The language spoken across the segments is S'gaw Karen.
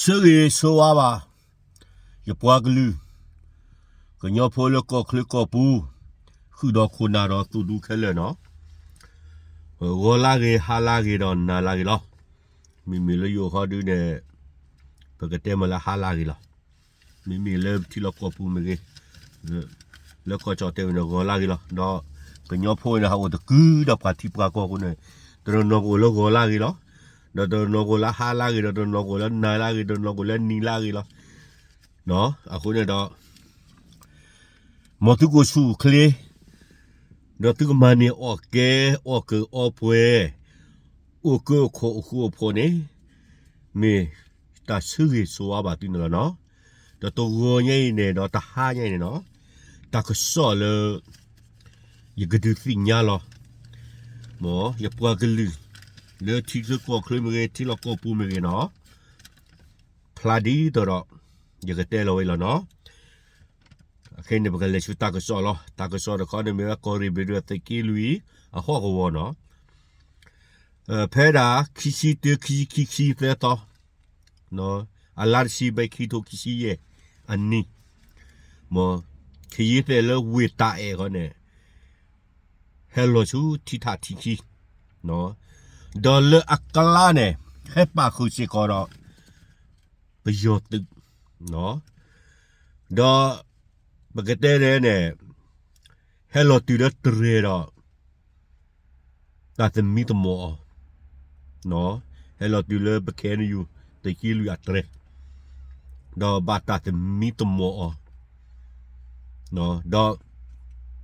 ဆၢဂ့ၤဆၢဝါဘၣ် ယပှၤကလုာ် ကညီဖိလၢကီၢ်ချၢကီၢ်ပူၤ ဃုာ်ဒီးခိၣ်နၢ်ဒီးသုးဒူခဲလၢာ်နီၤ, ဂီၤလၢဂ့ၤ ဟါလၢဂ့ၤဒီးနၤလၢဂ့ၤလီၤ. မ့မ့ၢ်လၢယိၤခီဒုန့ၣ် ပကတဲမ့ၢ်လၢဟါလၢဂ့ၤလီၤ. မ့မ့ၢ်လၢထံလီၢ်ကီၢ်ပူၤမ့ၢ်ဂ့ၤ, လၢကီၢ်ကၠီၣ်တဲာ်ဝဲန့ၣ် ဂီၤလၢဂ့ၤလီၤ. ဒီးကညီဖိန့ၣ် ဟးအိၣ်တကုဒီးပှၤထံပှၤကီၢ်အဃိန့ၣ် တနီၤနီၤကအိၣ်လၢဂီၤလၢဂ့ၤလီၤ. ဒီးတနီၤကအိၣ်လၢဟါလၢဂ့ၤ, ဒီးတနီၤကအိၣ်လၢနၤလၢဂ့ၤ, တနီၤကအိၣ်လၢနံၤလၢဂ့ၤလီၤ. အဃိန့ၣ်ဒီး မ်သုကအိၣ်ဆူၣ်အိၣ်ချ့, ဒီးသုကမၤန့ၢ်အီၣ်ကဲ အီၣ်ကၢအီပှဲၤ, အိၣ်ကၢအိၣ်ခိးအိၣ်ဃူအိၣ်ဖိးန့ၣ် မ့ၢ်တၢ်ဆၢဂ့ၤဆိဝါဘၣ်သုန့ၣ်လီၤနီၤ. ဒီးတဂီၤညါအံၤန့ၣ်ဒီးတဟါညါအံၤန့ၣ်နီၤ, တၢ်ကစီၣ်လၢ ယကဒုးသ့ၣ်ညါလီၤ. မ်ယပှၤကလုာ် လၢထံချၢကီၢ်ချၢမ့ၢ်ဂ့ၤ, ထံလီၢ်ကီၢ်ပူၤမ့ၢ်ဂ့ၤနီၤ, ဖျါဒ်သိးဒီး ယကတဲလီၤဝဲလီၤနီၤ. အခဲအံၤန့ၣ် ပကလဲၤဆူတၢ်ကစီၣ်လီၤ. တၢ်ကစီၣ်တခီန့ၣ်မ့ၢ်ဝဲကီၢ်ရ့ၣ်ဘ့ၣ်ဒွဲၣ်သုးက့လွံၢ်အဟီၣ်ကဝီၤနီၤ. ဖဲဒၣ် ခံဆံတၢ ခံဆံခံ ခံဆံသၢသီ, အလါတဆံ ဘၣ်ခံထိခံဆံယဲၢ်အနံၤ, မ်ခ့ယ့ၣ်သဲးလၢဝ့ၢ်တၢ်အဲၣ်ခီန့ၣ် ဟဲလီၤဆူထံထးထံခံ, ဒီးလၢအကျါန့ၣ် ဟဲပာ်ဃုာ်စ့ၢ်ကီးဒီး ပယီၤသုး, ဒီးပကတဲန့ၣ်န့ၣ် ဟဲလီၤတုၤလၢတြဲၤဒီး တၢ်သမံသမိးအီၤ, ဟဲလီၤတုၤလၢပ ခ့ၣ်အဲၣ်ယူၣ် သုးက့လွံၢ်အတြဲၤ, ဒီးဘၣ်တၢ်သမံသမိးအီၤ, ဒီး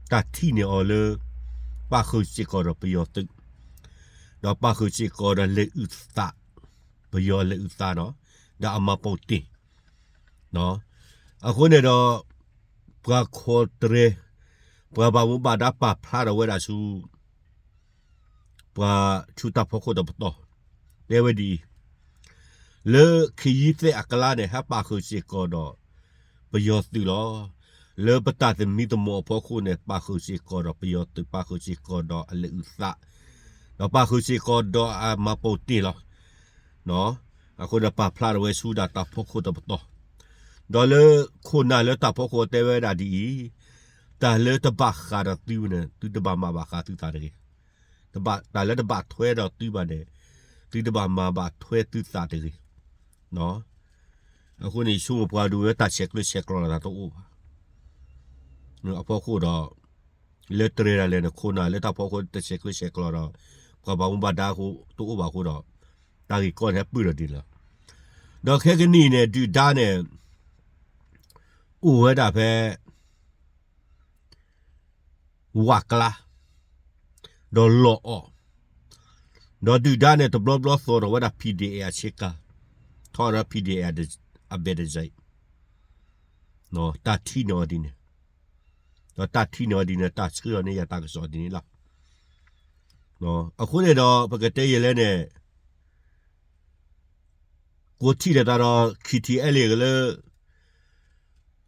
တၢ်ထံၣ်န့ၢ်အီၤလၢ ပာ်ဃုာ်စ့ၢ်ကီးဒီးပယီၤသုး, ဒီးပာ်ဃုာ်စ့ၢ်ကီးဒီးလဲၤအုၣ်သး, ပယီၤလဲၤအုၣ်သးနီၤ, ဒီးအမၤပိာ်တ့ၢ်, အဃိန့ၣ်ဒီး ပှၤခိးတြဲၤ, ပှၤဘၣ်မူဘၣ်ဒါပာ်ဖျါထီၣ်ဝဲဒၣ်ဆူ ပှၤဆူတၢ်ဖီခိၣ်တပတီၢ် တဲဝဲဒ်အံၤ, လၢခ့ယ့ၣ်သဲးအကျါန့ၣ် ဟဲပာ်ဃုာ်စ့ၢ်ကီးဒီး ပယီၤသုးလီၤ. လၢပတၢ်သမံသမိးအဖီခိၣ်န့ၣ် ပာ်ဃုာ်စ့ၢ်ကီးဒီးပယီၤသုး, ပာ်ဃုာ်စ့ၢ်ကီးဒီးအလဲၤအုၣ်သး, ဒီးပာ်ဃုာ်စ့ၢ်ကီးဒီးအမၤပိာ်တ့ၢ်လီၤ. အဃိဒီးပာ်ဖျါထီၣ်ဝဲဆူဒၣ်တၢ်ဖီခိၣ်တပတီၢ်, ဒီးလၢခိၣ်နၢ်လၢတၢ်ဖီခိၣ်တဲဝဲဒၣ်ဒ်အံၤ, တၢ်လၢတဘၣ်ဃးဒီးသုန့ၣ် သုတဘၣ်မၤဘၣ်ဃးသုသးတဂ့ၤ. တၢ်လၢတဘၣ်ထွဲဒီးသုဘၣ်န့ၣ် သုတဘၣ်မၤဘၣ်ထွဲသုသးတဂ့ၤ. အဃိန့ၣ် ယဆိကမိၣ်ပှၤဒိၣ်ဝဲတၢ်ဆဲးကျၢဆဲးကျိးလီၤသးတအိၣ်ဘၣ်. အဖီခိၣ်ဒီး လၢတြဲၤဒၣ်လဲာ်န့ၣ် ခိၣ်နၢ်လၢတၢ်ဖီခိၣ်တဆဲးကျၢဆဲးကျိးဒီး ပှၤဘၣ်မူဘၣ်ဒါအဃိတအိၣ်ဘၣ်အဃိဒီး တၢ်ဂ့ၢ်ကီန့ၣ်ဟဲပၢၢ်ဒီးဒ်န့ၣ်လီၤ. ဒီးခဲကနံၣ်အံၤန့ၣ် ဒုၣ်ဒါန့ၣ် အိၣ်ဝဲဒၣ်ဖဲ ဝၣ်ကျါ, ဒီးလီၤအီၣ်, ဒီးဒုၣ်ဒါန့ၣ် တဘျီဘျီသိးထီၣ်ဝဲဒၣ် P D A အဆ့ကၤ, ထီၣ်ဒီး P D A အဘဲၣ်တစဲး, တၢ်ထံၣ်န့ၢ်အီၤဒ်န့ၣ်, ဒီးတၢ်ထံၣ်န့ၢ်အီၤဒ်န့ၣ် တၢ်ဆှၢအီၤန့ၢ်ယၤတၢ်ကစီၣ်ဒ်န့ၣ်လီၤ. အဃိန့ၣ်ဒီး ပကတဲယဲလဲၣ်န့ၣ် ကိးထံၣ်လိာ်သးဒီး K T L A လၢ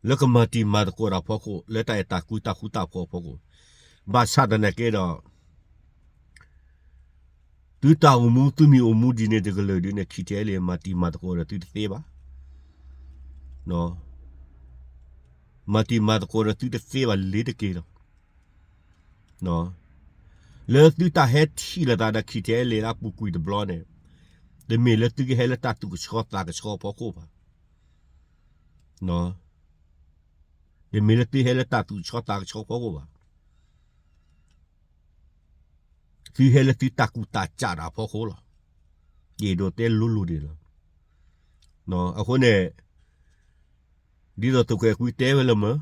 လၢကမၤတံၤမၤသကိးတၢ်ဖီခိၣ် လၢတၢ်အဲၣ်တၢ်ကွံတၢ်ဃူတၢ်ဖိးအဖီခိၣ်, ဘၣ်ဆၣ်သနာ်က့ဒီး သုတၢ်အိၣ်မူ သုမ့ၢ်အိၣ်မူဒ်န့ၣ်တကလုာ်ဒ်န့ၣ် K T L A မၤတံၤမၤသကိးဒီးသုတသ့ဘၣ်. မၤတံၤမၤသကိးဒီးသုတသ့ဘၣ်လ့ၤတက့ၢ်လီၤ. လၢသုတၢ်ဟဲထံၣ်လိာ်သးဒီး K T L A လၢအပူၤကွံာ်တဘျီန့ၣ် တမ့ၢ်လၢသုကဟဲလၢတၢ်သူၣ်ကဆှီသးကဆှီဖီခိၣ်ဘၣ်. တမ့ၢ်လၢသုဟဲလၢတၢ်သူၣ်ကဆှီသးကဆှီဖီခိၣ်ဘၣ်. သုဟဲလၢသုတၢ်ကူၣ်တၢ်ကးတၢ်ဖီခိၣ်လီၤ. ယအဲၣ်ဒိးတဲလိၤလိၤဒ်န့ၣ်လီၤ. အဃိန့ၣ် ဒ်သိးသုးခွဲးကွံတဲဝဲလၢမ့ၢ်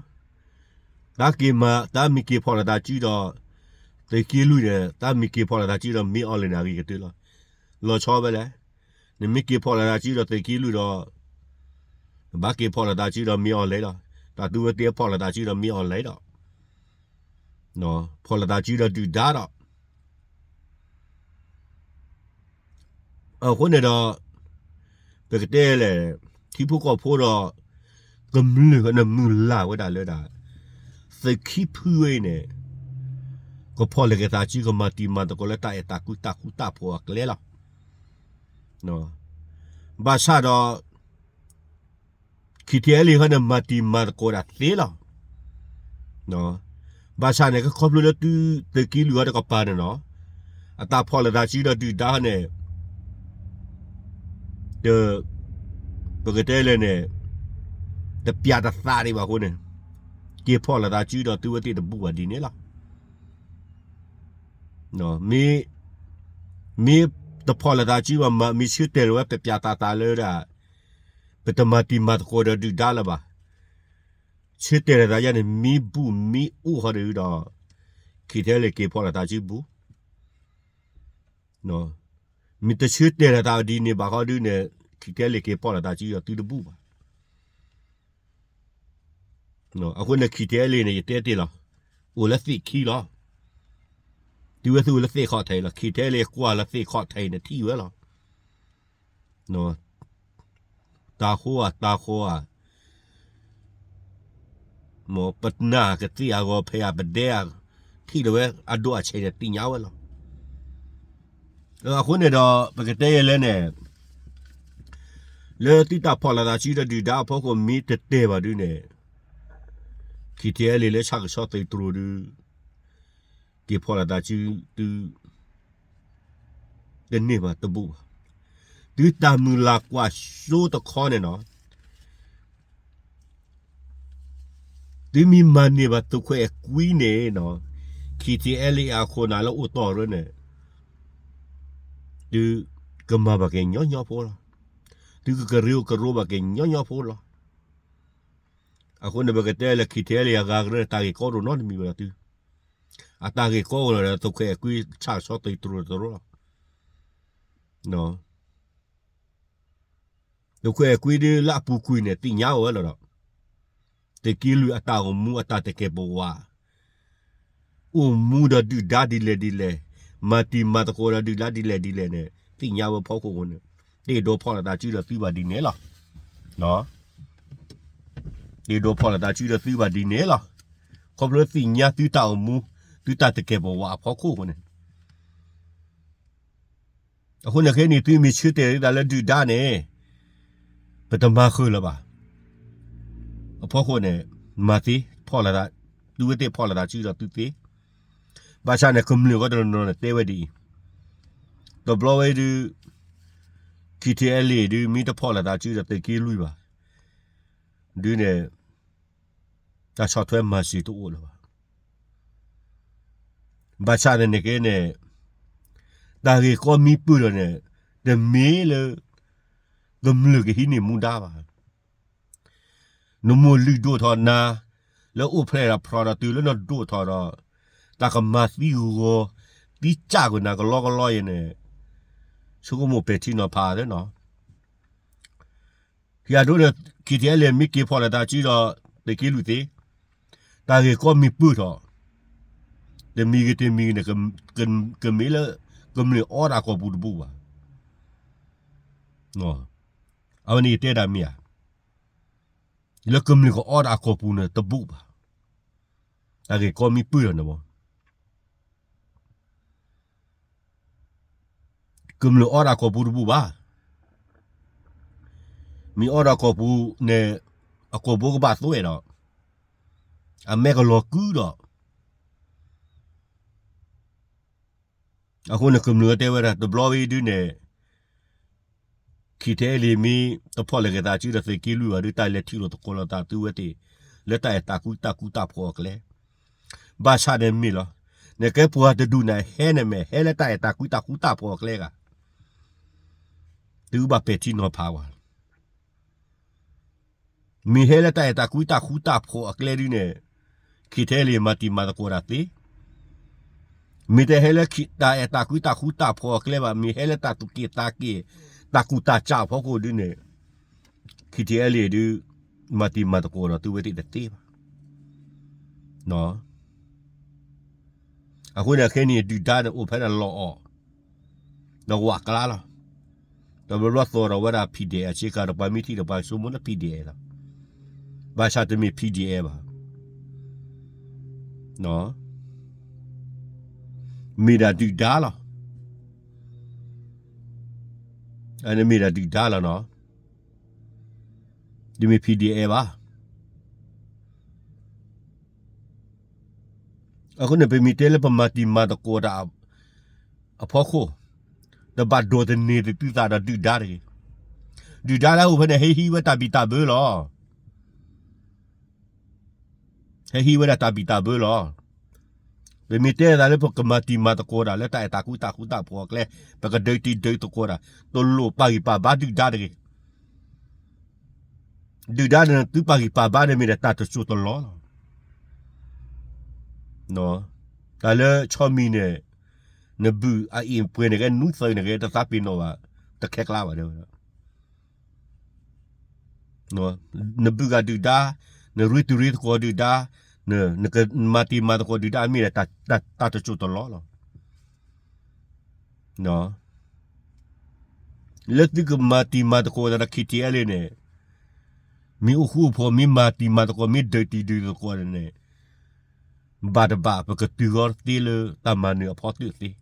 တၢ်က့ၤမၤ တၢ်မ့ၢ်က့ၤဖီၣ်လိာ်သးစုဒီး သုးက့လွံၢ်ဒီး တၢ်မ့ၢ်က့ၤဖီၣ်လိာ်သးစုဒီး မ့ၢ်အီၤလဲၣ်န့ၣ် အဂ့ၤကတၢၢ်လီၤ. လီၤဆီဝဲလဲၣ်. နမ့ၢ်က့ၤဖီၣ်လိာ်သးစုဒီးသုးက့လွံၢ်ဒီး နဘၣ်က့ၤဖီၣ်လိာ်သးစုဒီးမ့ၢ်အီၤလဲၣ်လီၤ. တၢ်သူဝဲသ့ၣ်ဖီၣ်လိာ်သးစုဒီးမ့ၢ်အီၤလဲၣ်ဒီး ဖီၣ်လိာ်သးစုဒီးဒုၣ်ဒါဒီး အဃိန့ၣ်ဒီး ပကတဲလဲၣ် ထံဖိကီၢ်ဖိဒီး ကမျၢၢ်န့ၣ်မုၢ်လၢ်ဝဲဒၣ်လၢဒၣ် သုးခံဖုဝဲအံၤန့ၣ် ကဖီၣ်လိာ်က့ၤသးစု ကမၤတံၤမၤသကိးလၢတၢ်အဲၣ်တၢ်ကွံတၢ်ဃူတၢ်ဖိးအကျဲလီၤ. ဘၣ်ဆၣ်ဒီး ခံထံအဲလ့ၣ်ဃီန့ၣ် မၤတံၤမၤသကိးတၢ်သ့လီၤ. ဘၣ်ဆၣ်န့ၣ် ကခီဖျိလၢသုသုးက့လွံၢ်အီၤတကပၤန့ၣ်နီၤ, အတၢ်ဖီၣ်လိာ်သးစုဒီးဒုၣ်ဒါန့ၣ် တ, ပကတဲလဲၣ်န့ၣ်, တပျးတသးဒံးဘၣ်အဃိန့ၣ်, က့ၤဖီၣ်လိာ်သးစုဒီးသုဝဲသ့ၣ်တဘူၣ်ဘၣ်ဒ်န့ၣ်လီၤ. မ့ၢ်, မ့ၢ်တဖီၣ်လိာ်သးစုဘၣ်, မ့ၢ်ဆၢတဲာ်လီၤဝဲပပျးသးသးလၢဒၣ် ပတမၤတံၤမၤသကိးဒီးဒုၣ်ဒါလၢၤဘၣ်. ဆၢတဲာ်လိာ်သးယါန့ၣ် မ့ၢ်ဘူၣ်မ့ၢ်အိၣ်ဃီဒီး, ခံထံအဲလ့ၣ်က့ၤဖီၣ်လိာ်သးစုဘူၣ် မ့ၢ်တဆၢတဲာ်လိာ်သးဒ်န့ၣ်ဘၣ်ဃီဒုန့ၣ်, ခံထံအဲလ့ၣ်က့ၤဖီၣ်လိာ်သးစုဒီးသုတဘူၣ်ဘၣ်. အဃိန့ၣ် ခံထံအဲလ့ၣ်န့ၣ် ယတဲတ့ၢ်လီၤ, အိၣ်လၢသ့ၣ်ခံလီၤ. တုၤဝဲသုအိၣ်လၢသ့ၣ်ခီၣ်ထံးလီၤ, ခံထံအဲလ့ၣ်ကွၢ်လၢသ့ၣ်ခီၣ်ထံးန့ၣ်ထံၣ်ဝဲလီၤ. တၢ်ဃိဧါ, တၢ်ဃိဧါ, မ်ပနၢ်ကသ့ၣ်အဂီၤဖဲးဧါ, ပဒဲဧါ, ထံၣ်လီၤဝဲအဒိၣ်အဆံးန့ၣ်သ့ၣ်ညါဝဲလီၤ. အဃိန့ၣ်ဒီး ပကတဲယဲလဲၣ်န့ၣ်, လၢသုတၢ်ဖီၣ်လိာ်သးစုဒီးဒုၣ်ဒါအဖီခိၣ်မ့ၢ်တတဲာ်ဘၣ်ဒုန့ၣ်, ခံထံအဲလ့ၣ်လၢဆၣ်ကဆီသုးတြိၤဒု က့ၤဖီၣ်လိာ်သးစုသု တန့ၢ်ဘၣ်တဘူၣ်ဘၣ်. သုတၢ်မုၢ်လၢ်ကွၢ်စိတခီန့ၣ်နီၤ, သုမ့ၢ်မၤန့ၢ်ဘၣ်သုးခွဲးအကွံန့ၣ်နီၤ, ခံထံအဲလ့ၣ်အခိၣ်နၢ်လၢအိၣ်တီၢ်ရၢန့ၣ်, သုကမၤဘၣ်က့ၤညီညီဖိလီၤ. သုကကရၢကရိဘၣ်က့ၤညီညီဖိလီၤ. အဃိန့ၣ် ပကတဲလၢခံထံအဲလ့ၣ်အဂၤကရၢန့ၣ် တၢ်ဂ့ၢ်ကီဒိၣ်နီတမံၤဝဲဒၣ်သု, အတၢ်ဂ့ၢ်ကီအိၣ်လီၤဒီး သုးခွဲးအကွံဆၣ်ကဆီသုးတြိၤတြိၤလီၤ. သုးခွဲးအကွံဒုလၢအပူၤကွံာ်န့ၣ် သ့ၣ်ညါဝဲလီၤဒီး, သုးက့လွံၢ်အတၢ်အိၣ်မူအတၢ်တကဲာ်ပဝး, အိၣ်မူဒီးဒုၣ်ဒါဒ်လဲၣ်ဒ်လဲၣ်, မၤတံၤမၤသကိးဒီးဒုၣ်ဒါဒ်လဲၣ်ဒ်လဲၣ်န့ၣ် သ့ၣ်ညါဝဲဖီခိၣ်အဃိန့ၣ်, တ့ၢ်ဒိးဖီၣ်လိာ်သးစုဒီးသုဘၣ်ဒ်န့ၣ်လီၤ. တ့ၢ်ဒိးဖီၣ်လိာ်သးစုဒီးသုဘၣ်ဒ်န့ၣ်လီၤ. ခီဖျိသ့ၣ်ညါသုတၢ်အိၣ်မူ, သုတၢ်တကဲာ်ပဝးအဖီခိၣ်အဃိန့ၣ်, အဃိန့ၣ်ခဲအံၤန့ၣ် သုမ့ၢ်ဆၢတဲာ်ဒၣ်လၢဒုၣ်ဒါန့ၣ်, ပတမၤဃုာ်လၢၤဘၣ်. အဖီခိၣ်န့ၣ်, မၤသ့, ဖီၣ်လိာ်သး, သုဝဲသ့ၣ်ဖီၣ်လိာ်သးစုဒီးသုသ့. ဘၣ်ဆၣ်န့ၣ် ကမျၢၢ်ဃီတနီၤနီၤန့ၣ်တဲဝဲဒ်အံၤ, တဘျီဝဲဒု ခံထံအဲလ့ၣ်ဒု မ့ၢ်တဖီၣ်လိာ်သးစုဒီးသုးက့လွံၢ်ဘၣ်, ဒုန့ၣ်, တၢ်ဆီၣ်ထွဲမၤစၢၤတအိၣ်လၢၤဘၣ်. ဘၣ်ဆၣ်န့ၣ်န့ၣ်က့န့ၣ်, တၢ်ဂ့ၢ်ကီမ့ၢ်ပၢၢ်ထီၣ်န့ၣ်, တမ့ၢ်လၢ ကမျၢၢ်ကဟံးန့ၢ်မူဒါဘၣ်. နမိၢ်လုၢ်ဒိၣ်ထီၣ်နၤ, လၢအိၣ်ဖျဲၣ်ဒီးဖျိးဒီးတုၤလၢနဒိၣ်ထီၣ်ဒီး, တၢ်ကမၤသံဂီၤ, သံကၢ်ကွံာ်နၤကလီကလီအံၤန့ၣ်, ဆိကမိၣ်ပဲာ်ထံနီၤဖးသ့နီၤ. ယၤဒိၣ်န့ၣ် ခံထံအဲလ့ၣ်မ့ၢ်က့ၤဖီၣ်လိာ်သးစုဒီး သုးက့လွံၢ်သ့, တၢ်ဂ့ၢ်ကီမ့ၢ်ပၢၢ်ထီၣ်, တမံၤဂ့ၤတမံၤဂ့ၤန့ၣ်, ကမ့ၢ်လၢ ကမျၢၢ်အီၣ်တၢ်ကိာ်ပူၤတဘူၣ်ဘၣ်. အဝဲန့ၣ်ယတဲတၢ်မ့ၢ်ဧါ, လၢကမျၢၢ်ကအီၣ်တၢ်ကိာ်ပူၤန့ၣ်တဘူၣ်ဘၣ်. တၢ်ဂ့ၢ်ကီမ့ၢ်ပၢၢ်ထီၣ်န့ၣ်မ့ၢ် ကမျၢၢ်အီၣ်တၢ်ကိာ်ပူၤတဘူၣ်ဘၣ်. မ့ၢ်အီၣ်တၢ်ကိာ်ပူၤန့ၣ်, အကိာ်ဘိကဘၣ်သွဲၣ်ဒီး, အမဲာ်ကလီၤကုဒီး, အဃိန့ၣ်ကမျၢၢ်တဲဝဲဒၣ် တဘျီဝဲဒုန့ၣ်, ခံထံအဲလ့ၣ်မ့ၢ်တဖီၣ်လိာ်က့ၤသးစုဒီးသုးက့လွံၢ်ဘၣ်ဒု တၢ်လဲၤထံၣ်လိာ်သကိးလိာ်သးသုဝဲသ့ၣ်, လၢတၢ်အဲၣ်တၢ်ကွံတၢ်ဃူတၢ်ဖိးအကျဲ, ဘၣ်ဆၣ်န့ၣ်မ့ၢ်လီၤ, နကဲပှၤတဒူၣ်န့ၣ် ဟဲန့ၣ်မ့ၢ်ဟဲလၢတၢ်အဲၣ်တၢ်ကွံတၢ်ဃူတၢ်ဖိးအကျဲဂၤ, သုဘၣ်ပဲာ်ထံနီၤဖးဝဲ မ့ၢ်ဟဲလၢတၢ်အဲၣ်တၢ်ကွံတၢ်ဃူတၢ်ဖိးအကျဲဒုန့ၣ်, ခံထံအဲလ့ၣ်မၤတံၤမၤသကိးတၢ်သ့, မ့ၢ်တဟဲလၢတၢ်အဲၣ်တၢ်ကွံတၢ်ဃူတၢ်ဖိးအကျဲဘၣ်, မ့ၢ်ဟဲလၢတၢ်သူၣ်က့ၣ်သးက့ၣ်, တၢ်ကူၣ်တၢ်ကးအဖီခိၣ်ဒုန့ၣ်, ခံထံအဲလ့ၣ်ဒု, မၤတံၤမၤသကိးဒီးသုဝဲသ့ၣ်တသ့ဘၣ်. အဃိန့ၣ်ခဲအံၤန့ၣ် ဒုၣ်ဒါန့ၣ်အိၣ်ဖဲန့ၣ်လီၤအီၤ, ဒီးဝးကျါလီၤ. တဘျီဘျီသိးဒီးဝဲဒၣ် PDF အဆ့ကၤဒီး ပှၤမ့ၢ်ထံၣ်ဒီးပှၤဆိကမိၣ်လၢ PDF လီၤ. ဘၣ်ဆၣ်တမ့ၢ် PDF ဘၣ်. မ့ၢ်ဒၣ်ဒုၣ်ဒါလီၤ. အန့ၣ်မ့ၢ်ဒၣ်ဒုၣ်ဒါလီၤနီၤ. တမ့ၢ် P D F ဘၣ်. အဃိန့ၣ် ပမ့ၢ်တဲလၢပမၤတံၤမၤသကိးတၢ်အဖီခိၣ်, တဘၣ်ဒိးသန့ၤသုသးဒီးဒုၣ်ဒါတဂ့ၤ. ဒုၣ်ဒါလၢအအိၣ်ဖဲန့ၣ် ဟဲဟံးဝဲတၢ်ဘံၣ်တၢ်ဘၢလီၤ. ဟဲဟံးဝဲဒၣ်တၢ်ဘံၣ်တၢ်ဘၢလီၤ. ပမ့ၢ်တဲသးလၢပကမၤတံၤမၤသကိးတၢ်လၢတၢ်အဲၣ်တၢ်ကွံတၢ်ဃူတၢ်ဖိးအကျဲ, ပကဒုးတံၤဒုးသကိးတၢ်, တလိၣ်ပာ်ဂံၢ်ပာ်ဘါဒုၣ်ဒါတဂ့ၤ. ဒုၣ်ဒါန့ၣ် သုပာ်ဂံၢ်ပာ်ဘါန့ၣ်မ့ၢ်ဒၣ်တၢ်တစိၢ်တလီၢ်လီၤ. တၢ်လၢဆီမံၤန့ၣ်, နဘုၣ်အအ့ၣ်ပှဲၤန့ၣ်ဂ့ၤ နူသၢန့ၣ်ဂ့ၤ တသးပ့ၤနီၣ်ဘၣ်, တခဲကျါဘၣ်ဒဲဝဲဒၣ်. နဘုၣ်ဂၤဒုၣ်ဒါ, နရ့တံၤရ့သကိးဒုၣ်ဒါ, နကမၤတံၤမၤသကိးဒုၣ်ဒါ အမ့ၢ်ဒၣ်တၢ်တစိၢ်တလီၢ်လီၤ. လၢသုကမၤတံၤမၤသကိးသးဒီး K T L A န့ၣ်, မ့ၢ်အိၣ်ဃူအိၣ်ဖိး မ့ၢ်မၤတံၤမၤသကိး မ့ၢ်ဒုးတံၤဒုးသကိးန့ၣ်, ဘၣ်တဘၣ် ပကတုၤဃီသ့လၢတၢ်မၤနၢၤအဖီတၢၣ်သ့.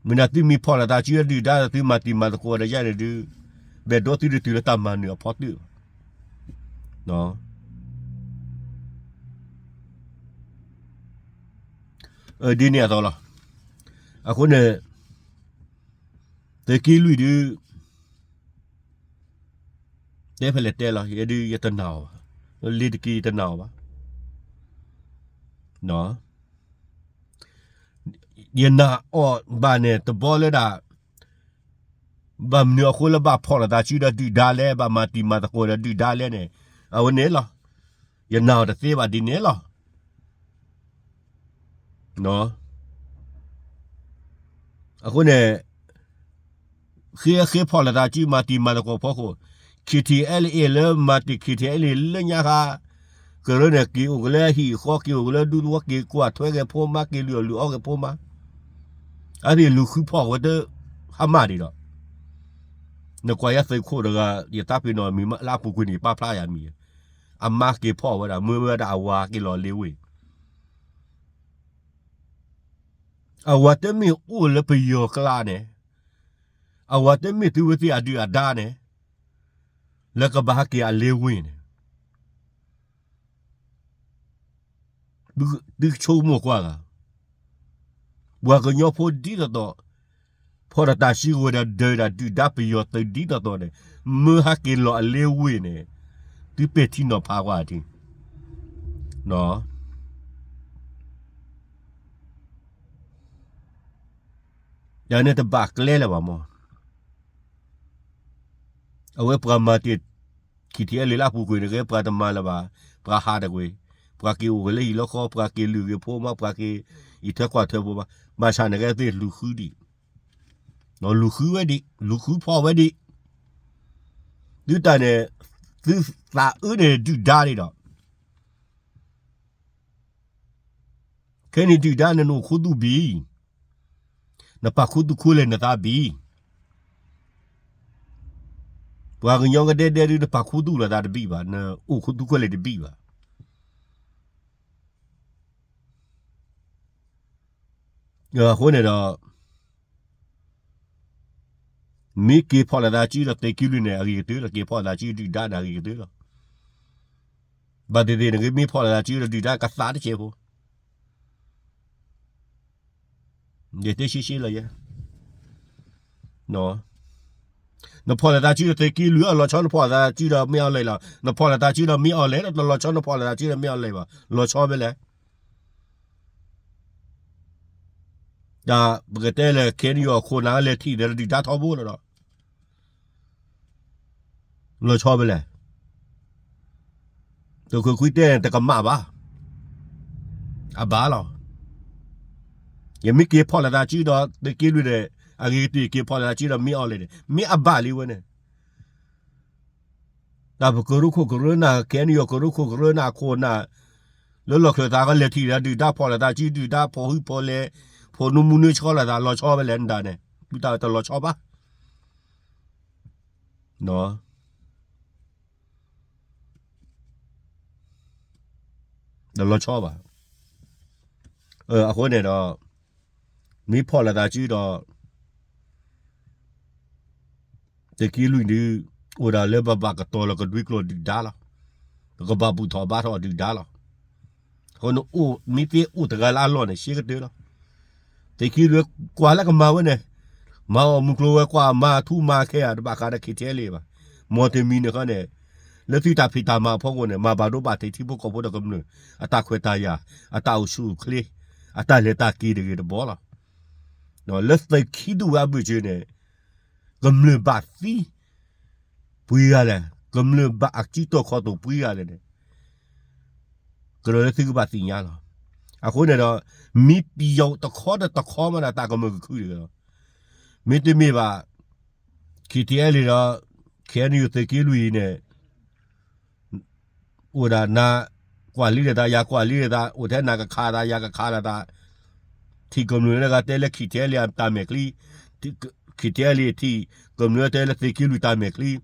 မ့ၢ်ဒၣ်သုမ့ၢ်ဖီၣ်လိာ်သးစုဒီးဒုၣ်ဒါ သုမၤတံၤမၤသကိးဒီးယဲန့ၣ်ဒုး, ဘၣ်ဒိးသုတတုၤလၢတၢ်မၤနၢၤအဖီတၢၣ်ဘၣ်. ဒ်န့ၣ်အသိးလီၤ. အဃိန့ၣ်, သုးက့လွံၢ်ဒုး, တဲဖဲလဲၣ်တဲလီၤ, ယဲဒုးယတနာ်အီၤဘၣ်, လ့ၤတက့ၤယတနာ်အီၤဘၣ်. ယနာ်အီၤဘၣ်န့ၣ် တဘျီလၢဒၣ်, ဘၣ်မနုၤအဃိလၢဘၣ်ဖီၣ်လိာ်သးစုဒီးဒုၣ်ဒါလဲၣ်, ဘၣ်မၤတံၤမၤသကိးဒီးဒုၣ်ဒါလဲၣ်န့ၣ်, အဝဲန့ၣ်လီၤ. ယနာ်အီၤတသ့ဘၣ်ဒ်န့ၣ်လီၤ. အဃိန့ၣ်, ဃ့ဃ့ဖီၣ်လိာ်သးစုမၤတံၤမၤသကိးဖီခိၣ်, K T L A လၢမၤတံၤ K T L A လၢညါဃါ, ကရၢန့ၣ် က့ၤအိၣ်ကလၢဟံၣ်ဃီ, က့ၤအိၣ်ကလၢဒူသဝီ, က့ၤကွၢ်ထွဲက့ၤဖိမါ, က့ၤလုၢ်အီၣ်လုၢ်အီက့ၤဖိမါ, အဝဲသ့ၣ်လူၤဃုဖီၣ်ဝဲတဟါမၢ်ဒံးဒီး, နကွၢ်ယသုးခိၣ်တဂၤ, ယသးပ့ၤနီၣ်မံၤလၢအပူၤကွံာ်န့ၣ် ယပာ်ဖျါယၤမံၤ, အမါက့ၤဖီၣ်ဝဲဒၣ်, မ့ၢ်ဝဲဒၣ်အဝၤက့ၤလီၤလ့ၤဝ့ၢ် အဝၤတမ့ၢ်အိၣ်လၢပယီၤကျါန့ၣ်, အဝၤတမ့ၢ်သုဝဲသ့ၣ်အဒုၣ်အဒါန့ၣ်, လၢကဘၣ်ဟဲက့ၤအလ့ၤဝ့ၢ်န့ၣ်, သုဆိကမိၣ်ကွၢ်ဂၤ, ပှၤကညီဖိဒ်သိးသိး, ဖီၣ်တၢ်တၢ်စုကဝဲၤဒီးဒၢးဒၣ်ဒုၣ်ဒါပယီၤသုးဒ်သိးသိးန့ၣ်, မၢဟဲက့ၤလီၤအလ့ၤဝ့ၢ်န့ၣ်, သုပဲာ်ထံနီၤဖးကွၢ်ထံ ယၤန့ၣ်တဘၣ်ကျဲလၢၤဘၣ်မး. အဝဲပှၤမၤတ့ၢ် K T L A လၢအပူၤကွံာ်န့ၣ်ဂ့ၤ ပှၤတမၤလၢၤဘၣ်, ပှၤဟးတကွံာ်, ပှၤက့ၤအိၣ်ဂ့ၤလၢဟံၣ်လၢဃီ, ပှၤက့ၤလုၢ်ဂ့ၤဖိမါ, ပှၤက့ၤအံးထွဲကွၢ်ထွဲဖိမါ, ဘၣ်ဆၣ်န့ၣ်ဂ့ၤသ့ၣ်လူၤဃုဒံး, လူၤဃုဝဲဒံး, လူၤဃုဖီၣ်ဝဲဒံး, သုတၢ်န့ၣ်, သုသးအၢန့ၣ်ဒုၣ်ဒါဒံးဒီး ခဲန့ၣ်ဒုၣ်ဒါန့ၣ် နအိၣ်ခူသူၣ်ဘံၣ်, နပာ်ခူသူၣ်ခူလဲၢ်နသးဘံၣ်, ပှၤကညီကဒဲဒဲဒုး နပာ်ခူသူၣ်လိာ်သးတဘံၣ်ဘၣ်, နအိၣ်ခူသူၣ်ခူလဲၢ်တဘံၣ်ဘၣ်. အဃိန့ၣ်ဒီး မ့ၢ်က့ၤဖီၣ်လိာ်သးစုဒီးသုးက့လွံၢ်န့ၣ် အဂ့ၤကတၢၢ်လီၤ, က့ၤဖီၣ်လိာ်သးစုဒုၣ်ဒါန့ၣ် အဂ့ၤကတၢၢ်လီၤ. ဘၣ်သ့ၣ်သ့ၣ်န့ၣ်ဂ့ၤ မ့ၢ်ဖီၣ်လိာ်သးစုဒီးဒုၣ်ဒါကသးတစဲးဖိ, ယတဲရှဲရှဲလီၤယဲ, နဖီၣ်လိာ်သးစုဒီးသုးက့လွံၢ်အလီၤဆီ, နဖီၣ်လိာ်သးစုဒီးမ့ၢ်အီၤလဲၣ်လီၤ, နဖီၣ်လိာ်သးစုဒီးမ့ၢ်အီၤလဲၣ်လီၤ, တလီၤဆီ နဖီၣ်လိာ်သးစုဒီးမ့ၢ်အီၤလဲၣ်ဘၣ်, လီၤဆီဖဲလဲၣ်. တၢ်ပကတဲလၢ KNU အခိၣ်နၢ်လဲၤထံၣ်ဒီးဒုၣ်ဒါထီဘိလီၤဒီး လီၤဆီဖဲလဲၣ်. သုးခိၣ်ခွံတဲန့ၣ် တကမၣ်ဘၣ်, အဘၣ်လီၤ. ယမ့ၢ်က့ၤဖီၣ်လိာ်သးစုဒီးသုးက့လွံၢ်ဒီး အဂ့ၤကတၢၢ် ယက့ၤဖီၣ်လိာ်သးစုဒီးမ့ၢ်အီၤလဲၣ်န့ၣ် မ့ၢ်အဘၣ်လံဝဲန့ၣ်. တၢ်ပကရူၢ်ခိၣ်ကရၢနၢ် KNU ကရူၢ်ခိၣ်ကရၢနၢ်အခိၣ်နၢ် လၢလီၢ်ချၢသးကလဲၤထံၣ်ဒီးဒုၣ်ဒါဖီၣ်လိာ်သးစု ဒုၣ်ဒါဖီၣ်ဟုၣ်ဖီၣ်လဲၢ် ဖီၣ်နူမူနူဆှီလိာ်သး လီၤဆီဖဲလဲၣ်နဒၣ်န့ၣ် သုတၢ်တလီၤဆီဘၣ်. တလီၤဆီဘၣ်. အဃိန့ၣ်ဒီး မ့ၢ်ဖီၣ်လိာ်သးစုဒီး သုးက့လွံၢ်ဒုး အိၣ်ဒၣ်လၢပဘၣ်ကတီၤလီၤကဒွံကျိာ်ဒုၣ်ဒါလီၤ. ပကဘၣ်ဘူၣ်ထီၣ်ဘါထီၣ်ဒုၣ်ဒါလီၤ. အဃိန့ၣ်အိၣ် မ့ၢ်သ့အိၣ်တဂၤလၢအလီၢ်န့ၣ် ရှဲကတၢၢ်လီၤ. သုးက့လွံၢ်ကွၢ်လၢကမၤဝဲန့ၣ်, မၤအီၣ်မုၢ်ကျိၤဝဲၤကွာ် မၤထူမၤခဲဧါ တဘၣ်ဃးဒီး ခံထံအဲလ့ၣ်ဘၣ်. မ်တမံၤန့ၣ်ဃီန့ၣ် လၢသုတၢ်ဖံးတၢ်မၤအဖီခိၣ်န့ၣ် မၤဘၣ်ဒိဘၣ်ထံးထံဖိကီၢ်ဖိဒီးကမျၢၢ် အတၢ်ခွဲးတၢ်ယာ်, အတၢ်အိၣ်ဆူၣ်အိၣ်ချ့, အတၢ်လဲၤတၢ်က့ၤတဂ့ၤတဘီလီၤ. လၢသုးခံဒူၣ်ဝဲအဘၢၣ်စၢၤန့ၣ် ကမျၢၢ်ဘၣ်သံ ပှဲၤဂၤလဲၣ်, ကမျၢၢ်ဘၣ်အစုတီၢ်ခီၣ်တီၢ်ပှဲၤဂၤလဲၣ်န့ၣ် ကရၢလၢသုကဘၣ်သ့ၣ်ညါလီၤ. အဃိန့ၣ်ဒီး မ့ၢ်ပယီၤတခီဒီးတခီမးဒီးတၢ်ကမၢၢ်ကခုတဂ့ၤလီၤ. မ့တမ့ၢ်ဘၣ် ခံထံအဲလ့ၣ်ဒီး ခဲအံၤန့ၣ် သုးက့လွံၢ်အံၤန့ၣ် အိၣ်ဒၣ်နၤ ကွၢ်လံဒီးသး ယၤကွၢ်လံဒီးသး အိၣ်ထဲနၤကခးသး ယၤကခးဒီးသး ထံၣ်ကမျၢၢ်လၢဂၤတဲလၢ ခံထံအဲလ့ၣ်အတၢ်မဲာ်ချံ, ခံထံအဲလ့ၣ်ထံၣ် ကမျၢၢ်တဲလၢသုးက့လွံၢ်တၢ်မဲာ်ချံ.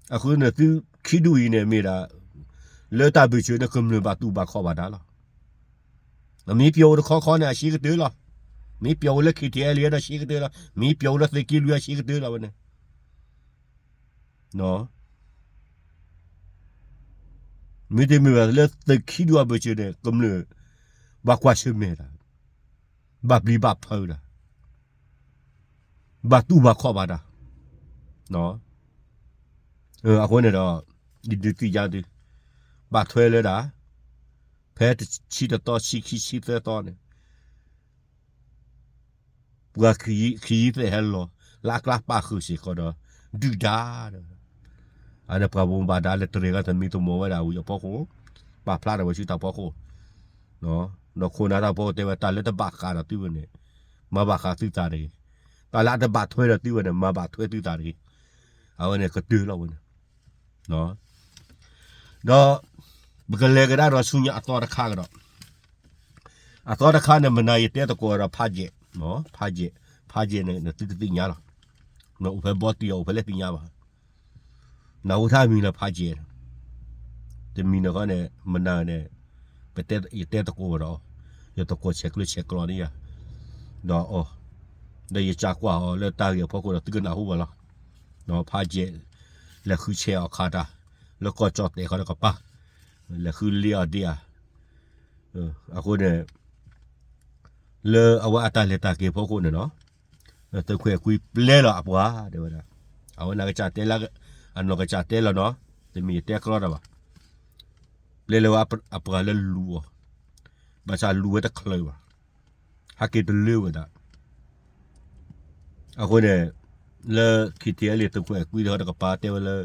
အဃိန့ၣ်သုခံဒူၣ်အံၤန့ၣ်မ့ၢ်ဒၣ် လၢတၢ်ဘၢၣ်စၢၤန့ၣ် ကမျၢၢ်ဘၣ်တူၢ်ဘၣ်ခီၣ်ဘၣ်ဒါလီၤ. မ့ၢ်ပယီၤအိၣ်တခီခီန့ၣ် အရှဲကတၢၢ်လီၤ. မ့ၢ်ပယီၤအိၣ်လၢ ခံထံအဲလ့ၣ် ဒီးရှဲကတၢၢ်လီၤ. မ့ၢ်ပယီၤအိၣ်လၢသုးက့လွံၢ် အရှဲကတၢၢ်လီၤဝဲန့ၣ် မ့တမ့ၢ်ဘၣ်လၢသုးခံဒူၣ်အဘၢၣ်စၢၤန့ၣ် ကမျၢၢ် ဘၣ်ကွၢ်ဆၢၣ်မဲာ်တၢ်, ဘၣ်ပျံၤဘၣ်ဖုးတၢ်, ဘၣ်တူၢ်ဘၣ်ခီၣ်ဘၣ်တၢ်. အဃိန့ၣ်ဒီး ယဒုးသ့ၣ်ညါသု, ဘၣ်ထွဲလၢဒၣ် ဖဲဆံတသီ ဆံခံ ဆံသၢသီန့ၣ် ပှၤခ့ယံသဲးဟဲလီၤ လၢအကျါပာ်ဃုာ်စ့ၢ်ကီးဒီး ဒုၣ်ဒါဒီး အန့ၣ်ပှၤဘိးဘၣ်ဒါလၢတရံးဂၤ သမံသမိးဝဲဒၣ်ဝံၤအဖီခိၣ်, ပာ်ဖျါထီၣ်ဝဲဆူတၢ်ဖီခိၣ်, ဒီးခိၣ်နၢ်တၢ်ဖီခိၣ်တဲဝဲ တၢ်လၢတဘၣ်ဃးဒီးသုဝဲန့ၣ် မၤဘၣ်ဃးသုသးတဂ့ၤ, တၢ်လၢအတဘၣ်ထွဲဒီးသုဝဲန့ၣ် မၤဘၣ်ထွဲသုသးတဂ့ၤ, အဝဲန့ၣ်ကတၢၢ်လီၤဝဲန့ၣ် ဒီး ပကလဲၤကဒါဒီးဆူညါအသီတခါကဒီး, အသီတခါန့ၣ် မနၤယတဲသကိးဒီး ဖးယဲၢ်, ဖးယဲၢ်, ဖးယဲၢ်န့ၣ် သုကသ့ၣ်ညါလီၤ, အိၣ်ဖဲဘီတံၢ်အီၤ အိၣ်ဖဲလဲၣ်သ့ၣ်ညါဘၣ်, နၢ်ဟူထါမံၤလၢဖးယဲၢ်, တမံၤန့ၣ်ဃီန့ၣ် မနၤန့ၣ် ပတဲ ယတဲသကိးဒီး ယသကိးဆဲးကျၢဆဲးကျိးန့ၣ်ယၤ, ဒီးအီၤ, ဒီးယစံးကွၢ်အီၤလၢတၢ်ဂ့ၢ်အဖီခိၣ်ဒီး သုကနၢ်ဟူဘၣ်လီၤ, ဖးယဲၢ် လဲၤဃုဆဲးအီၣ်ခးတၢ် လၢကီၢ်ကၠီၣ်တဲာ်ခီတကပၤ, လဲၤဃုလ့အီၤဒ့ဧါ, အဃိန့ၣ် လၢအဝဲအတၢ်လဲၤတၢ်က့ၤဖီခိၣ်န့ၣ်နီၤ, သုးခွဲးကွံပျဲလီၤအပှၤတဲဝဲဒၣ်, အဝဲန့ၣ်ကစၢ်တဲလၢ အနီၢ်ကစၢ်တဲလီၤနီၤ, တမ့ၢ်ယတဲကြီတၢ်ဘၣ်, ပျဲလၢအပှၤလၢလူၤအီၤ, ဘၣ်ဆၣ်လူၤဝဲတချုးဘၣ်, ဟဲက့ၤတလၢဝဲဒၣ် အဃိန့ၣ် လၢ ခံထံအဲလ့ၣ် သုးခွဲးကွံတခီတကပၤတဲဝဲလၢ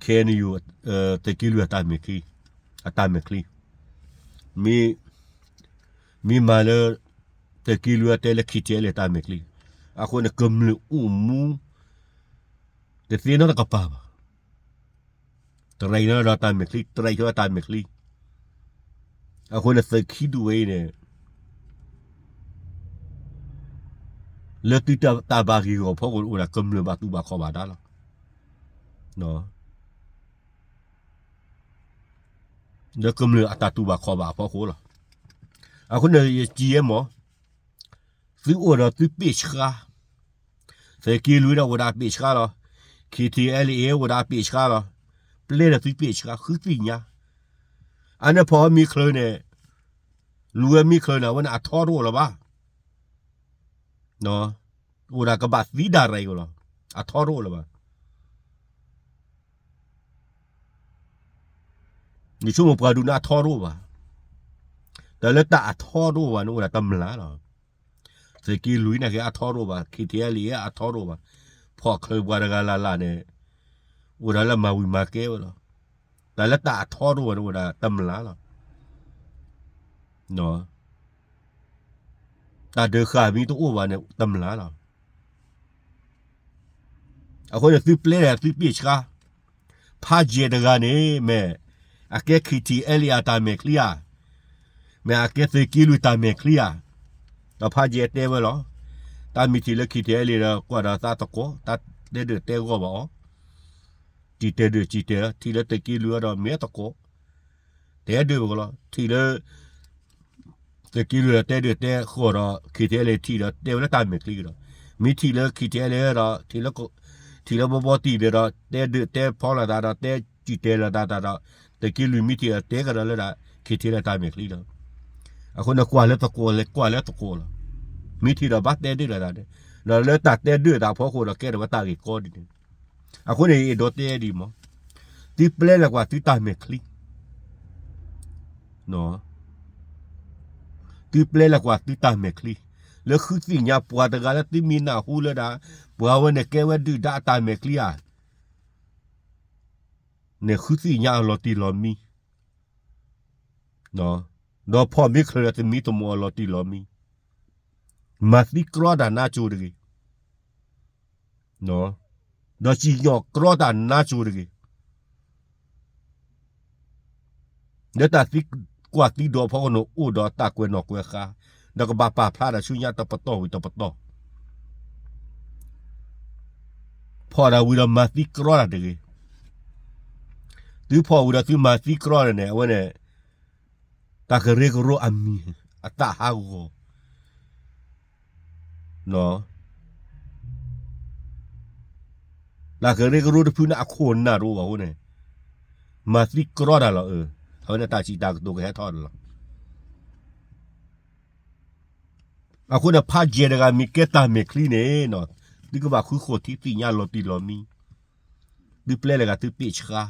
ခဲအံၤန့ၣ် သုးက့လွံၢ်အတၢ်မဲာ်ချံ, အတၢ်မဲာ်ချံ, မ့ၢ် မ့ၢ်မၤလၢ သုးက့လွံၢ်အတဲလၢ ခံထံအဲလ့ၣ် အတၢ်မဲာ်ချံ, အဃိန့ၣ် ကမျၢၢ်အိၣ်မူ တသ့နီတကပၤဘၣ်. တရံးနီဒီးတၢ်မဲာ်ချံ, တရံးထီၣ်တၢ်မဲာ်ချံ, အဃိန့ၣ် သုးခံဒူၣ်ဝဲအံၤန့ၣ် လၢသုတၢ်ဘၣ်ဂ့ၢ်ဂီၢ်ဖီခိၣ်န့ၣ် အိၣ်ဒၣ်ကမျၢၢ်ဘၣ်တူၢ်ဘၣ်ခီၣ်ဘၣ်ဒါလီၤ. လၢကမျၢၢ်အတၢ်တူၢ်ဘၣ်ခီၣ်ဘၣ်အဖီခိၣ်လီၤ. အဃိန့ၣ် ယစံးယဲမး, သုအိၣ်ဒီးသုပ့ၢ်ဆှါ, သုးက့လွံၢ်ဒီးအိၣ်ဒၣ်ပ့ၢ်ဆှါလီၤ. ခံထံအဲလ့ၣ် အိၣ်ဒၣ်ပ့ၢ်ဆှါလီၤ. ပျဲဒီးသုပ့ၢ်ဆှါ ဃုသ့ၣ်ညါ, အန့ၣ်ဖီၣ်မ့ၢ်ချၢန့ၣ်, လူၤဝဲမ့ၢ်ချၢန့ၣ် အဝဲန့ၣ်အထီတအိၣ်လၢၤဘၣ်. အိၣ်ဒၣ်ကဘၣ်သံဒၣ်ရံၣ်အီၤလီၤ. အထီတအိၣ်လၢၤဘၣ်. ယဆိကမိၣ်ပှၤဒုးန့ၣ်အထီတအိၣ်ဘၣ်. တၢ်လၢတၢ်အထီတအိၣ်ဘၣ်န့ၣ် အိၣ်ဒၣ်တမျၢ်လီၤ. သုးက့လွံၢ်န့ၣ်က့ၤအထီတအိၣ်ဘၣ်, ခံထံအဲလ့ၣ် အထီတအိၣ်ဘၣ်, ဖီၣ်ချၢပှၤတဂၤလၢ်လၢ်န့ၣ် အိၣ်ဒၣ်လၢမၤဝံၤမၤကဲဝဲလီၤ. တၢ်လၢတၢ်အထီတအိၣ်ဘၣ်န့ၣ် အိၣ်ဒၣ်တမျၢ်လီၤ. တၢ်ဒုးဃာ်မ့ၢ်တအိၣ်ဘၣ်န့ၣ် တမျၢ်လီၤ. အဃိန့ၣ် သုပျဲဒီးသုပ့ၢ်ဆှါ, ဖးယဲၢ်တဂၤန့ၣ် မ့ၢ်အကဲ ခံထံအဲလ့ၣ် အတၢ်မဲာ်ချံဧါ, မ့ၢ်အကဲသုးက့လွံၢ်တၢ်မဲာ်ချံဧါ, ဒီးဖးယဲၢ်တဲဝဲလီၤ. တၢ်မ့ၢ်ထံၣ်လၢ ခံထံအဲလ့ၣ် ဒီးကွၢ်ဒီးသးသကိး, တၢ်တဲဒုးတဲဂီၢ်ဘၣ်အီၤ, ထံၣ်တဲဒုးထံၣ်တဲ, ထံၣ်လၢသုးက့လွံၢ်ဒီးမ့ၢ်သကိး, တဲဒုးဝဲကလီၤ. ထံၣ်လၢ သုးက့လွံၢ်ဒီးတဲဒုးတဲဃီၤဒီး ခံထံအဲလ့ၣ် ထံၣ်ဒီးတဲဝဲလၢတၢ်မဲာ်ချံကဒီး, မ့ၢ်ထံၣ်လၢ ခံထံအဲလ့ၣ် ဒီး ထံၣ်လၢ ထံၣ်လၢဘီဘီတံၢ်ဒီး တဲဒုးတဲဖီလိာ်သးဒီး တဲစံၣ်တဲၤလိာ်သးဒီး သုးက့လွံၢ်မ့ၢ်ထံၣ်ဒီး တဲကဒီးလၢဒၣ် ခံထံလၢတၢ်မဲာ်ချံလီၤ. အဃိန့ၣ် ကွၢ်လၢသကိး ကွၢ်လၢသကိးလီၤ. မ့ၢ်ထံၣ်ဒီးဘၣ်တဲဒုးလိာ်သးန့ၣ်, ဒီးလၢတၢ်တဲဒုးသးအဖီခိၣ်ဒီး ကဲထီၣ်ဝဲတၢ်ဂ့ၢ်ကီဒ်န့ၣ်. အဃိန့ၣ် အဲၣ်ဒိးတဲဒ်အံၤမး, သုပျဲလၢကွၢ်သုတၢ်မဲာ်ချံ သုပျဲလၢကွၢ်သုတၢ်မဲာ်ချံ, လၢဃုသ့ၣ်ညါပှၤတဂၤလၢသုမ့ၢ်နၢ်ဟူလၢဒၣ် ပှၤဝဲန့ၣ်ကဲဝဲဒုၣ်ဒါအတၢ်မဲာ်ချံဧါ, န့ၣ်ဃုသ့ၣ်ညါအီၤလီၤတံၢ်လီၤမံ, ဒီးဖီၣ်မ့ၢ်ချၢဒီးသမံသမိးအီၤလီၤတံၢ်လီၤမံ, မၤသံကြီတၢ်နါစိၤတဂ့ၤ, ဒီးစံၣ်ညီၣ်ကြီတၢ်နါစိၤတဂ့ၤ. လၢတၢ်သံကွၢ်သံဒိးအဖီခိၣ်န့ၣ် အိၣ်ဒီးတၢ်ကွဲးနီၣ်ကွဲးဃါ, ဒီးကဘၣ်ပာ်ဖျါတၢ်ဆူညါတပတီၢ်ဝံၤတပတီၢ်. ဖီၣ်တၢ်ဝံၤဒီးမၤသံကြီတၢ်တဂ့ၤ. သုဖီၣ်ဝံၤဒီးသုမၤသံကြီတၢ်န့ၣ် အဝဲန့ၣ် တၢ်ကရၢကရိအမံၤ အသးဟးဂီၤ တၢ်ကရၢကရိတဖုန့ၣ်အခိၣ်နၢ်တအိၣ်ဘၣ်အဃိန့ၣ်, မၤသံကြီတၢ်လီၤအၢ, အဝဲန့ၣ်တၢ်စံးတၢ်ကတိၤကဟဲထီၣ်န့ၣ်လီၤ. အဃိန့ၣ် ဖးယဲၢ်တဂၤမ့ၢ်ကဲတၢ်မဲာ်ချံန့ၣ်, သုကဘၣ်ဃုဃီၣ်ထံသ့ၣ်ညါလီၤတံၢ်လီၤမံ, သုပျဲလၢဂၤသုပ့ၢ်ဆှါ